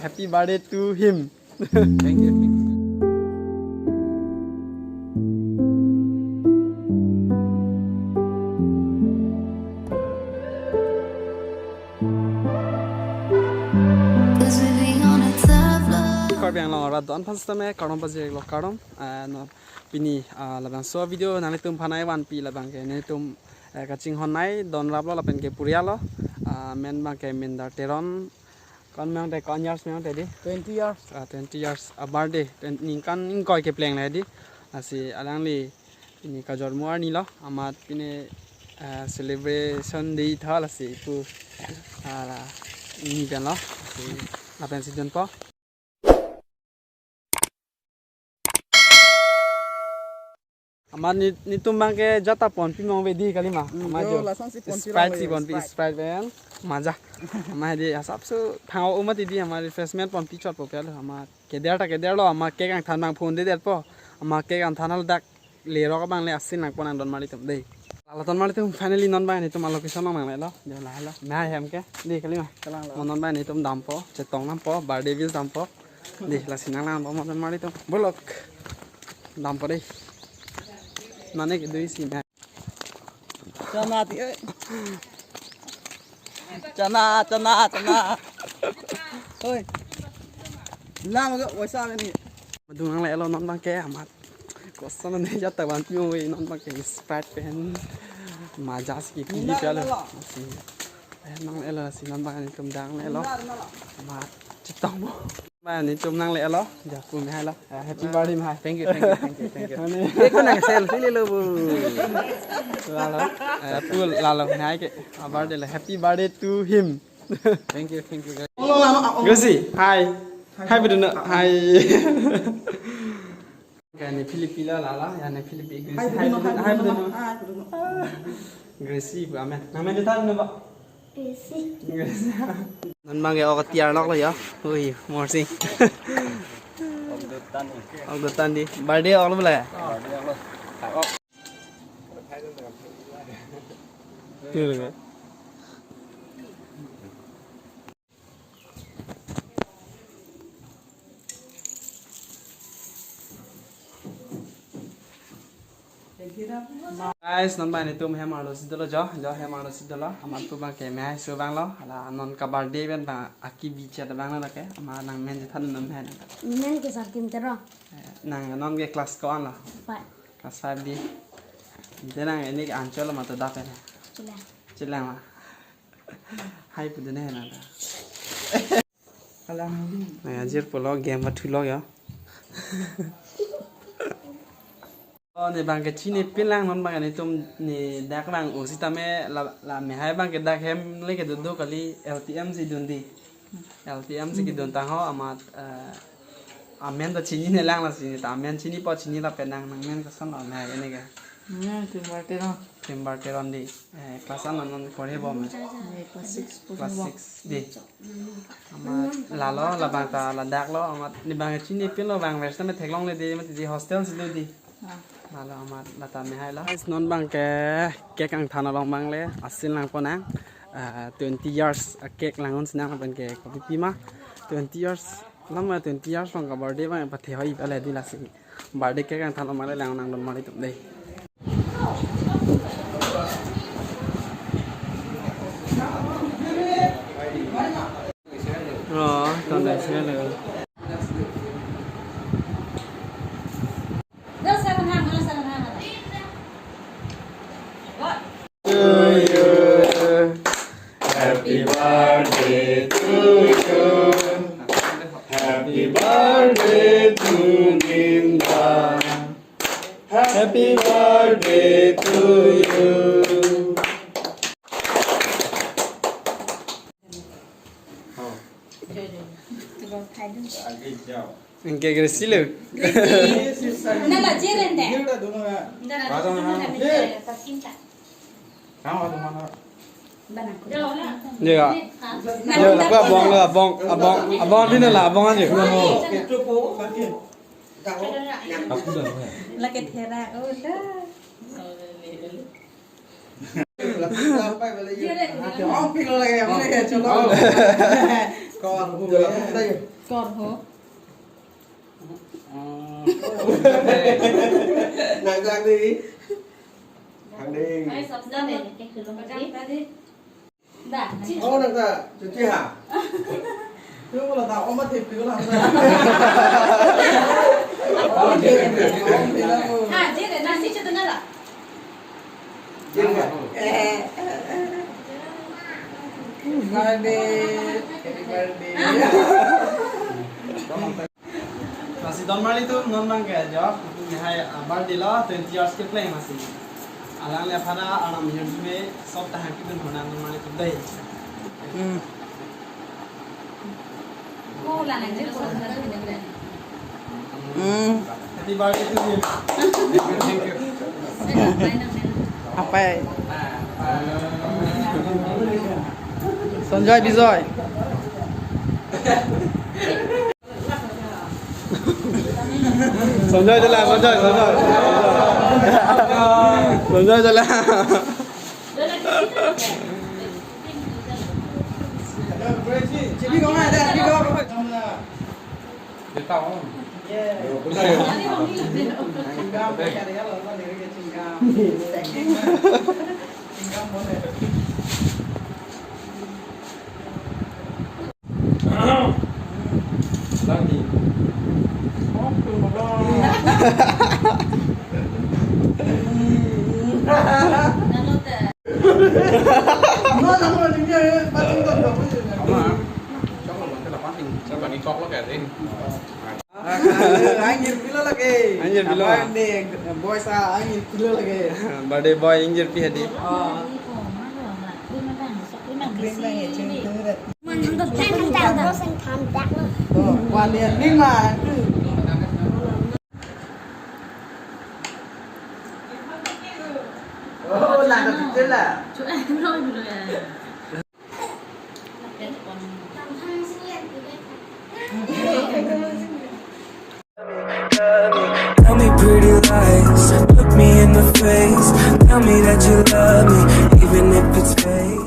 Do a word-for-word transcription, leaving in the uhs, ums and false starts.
Happy birthday to him. Thank you. Karbi Anglong arat do-an aphan sitame kardom pajirlo, kardom. Eh, non pini, ah, labangso video nanglitum aphan nangvanpi labang ke netum, eh, kachinghon nai Donrap lo lapen ke Puria lo. Ah, men abang ke Mindar Teron. Ko-an amang te, ko-an years amang te di? Twenty years. Ah, twenty years. A birthday, twen-, ningkan ingkoi kepleng le di. Lasi alangli pini kajormo arni lo, amat pini, eh, celebration day tha, lasi pu, ah, la, ni pen lo, lasi lapen si junpo. Amat ni, netum abang ke jata ponpi mong ve di kalima. Hmm, amat jo, jo, lason si ponpi Sprite long si ve, ponpi, Sprite. Sprite pen. Maja. Amat di asap su thang o mati di amat refreshment ponpi chotpo pelo amat. Keder ta keder lo amat cake angthan abang phone de detpo. Amat cake angthan hal dak lerok abang le asin nangpo nang donmarlitum dei. Lalo donmarlitum finally non abang netum a location nang mangle lo. Jo la lo. Mehai hem ke. Dei kalima. Kalang lo. Mo non abang netum dampo, chetong dampo, birthday wish dampo. Dei lasi nanglangpo mo donmarlitum. Bolok. Dampo dei. Nane ke dui si mehai. Chana ti, oi. Chana, chana, chana. Oi. Lam ga waisa ni. Madung nangle lo non abang ke amat. Koson ne jata vanpi mong ve non abang ke Sprite pen. Maja si pili pelo. Si. Eh, nangle lo si non abang netum nangle lo. Amat chetong mo. Abang netum nangle lo. Ja pu mehai lo. Eh, happy birthday mehai. Thank you, thank you, thank you, thank you. Mane. Cake ko nang selfie le lo bu. Lalo. Eh, pu lalo mehai ke. A birthday lo. Happy birthday to him. Thank you, thank you, guys. Gracie, hi. Hi, budino. Hi. Kani Philippi la la la, ya ne Philippi Gracie. Hi, budino, hi, budino. Hi, budino. Gracie, bu amen. Nang men than ba? Gracie. Gracie. Non abang ke ok tiar nok lo ya. Ui, morsi. Ok do tan di. Birthday ok lo bela. Guys, non abang netum hem arlo si dolo jo, jo hem arlo si dolo, amat pu abang ke mehai su abang lo, hala non ka birthday pen abang aki bichat abang lo ke, amat nang men chethan non mehai nang. Men ke Sarkim Teron. Eh, nang non ke class ko-an lo? Five. Class five di. Ante nang ini ke anchol ma to dapen. Chilang. Chilang ma. Hai pu dene na da. Kalang. Nang ajir pulo game ba thulo ya. Oh, ne abang ke chinipin lang non abang netum ne dak lang o sitame la, la mehai abang ke dak hem le ke duduk kali L T M si dun di. L T M si kedun tangho amat, eh, amen ta chinine lang lasi ta amen chinipo chini lapen nang nang men koson lo mehai ini ke. Hmm, Timber Teron. Timber Teron di. Eh, class an non pore bom. Eh, class six pore bom. Class six di. Amat lalo labang ta ladak lo amat ne abang chinipin lo abang vers na me theklongle di mati di hostel si do di. Ah. Lalo amat lata mehai lo. Guys, non abang ke cake angthan along abang le asin nangpo nang. Ah, twenty years a cake lang-un si nang lapen ke kopi pi ma. Twenty years. Lam ma twenty years along ka birthday abang pathe hoi pale di lasi. Birthday cake angthan along abang le lang nang donmarlitum dei. Ro, ton dei sele. To you. Happy birthday to you. Happy birthday to Ninda. Happy birthday to you. Anke Gracie lo. Nala jiren de. Nala jiren de. Ya. Ya, apa abang, abang, abang, abang di nala abang aja. Lake thera, oh, dah. Kor ho. Kor ho. Nang sang di. Kang ding. Ai, sab sa ne, ke khulum tadi. Da, ci. Oh, nang ta, cuci ha. Yung wala ta, oma tip ko lang. Oh, dia. Ah, dia na si cuci na la. Dia. Eh. Happy birthday. Happy birthday. Lasi don marli atum non abang ke jo, nehai, ah, birthday lo twenty years ke pleng masi. Alangli aphan aram hirjume sob tahang kidun honang don marli atum dei. Hmm. Hmm. Happy birthday to you. Apai. Sanjoy Bijoy. Sanjoy jala, Sanjoy, Sanjoy. Sanjoy jala. Anjir pilo lagi. Anjir pilo. Apa ni, boy sa anjir pilo lagi. Birthday boy anjir pi hadi. Oh. Oh, wah, lihat ni mah. Oh, nang kecil lah. Tell me pretty lies, look me in the face. Tell me that you love me, even if it's fake.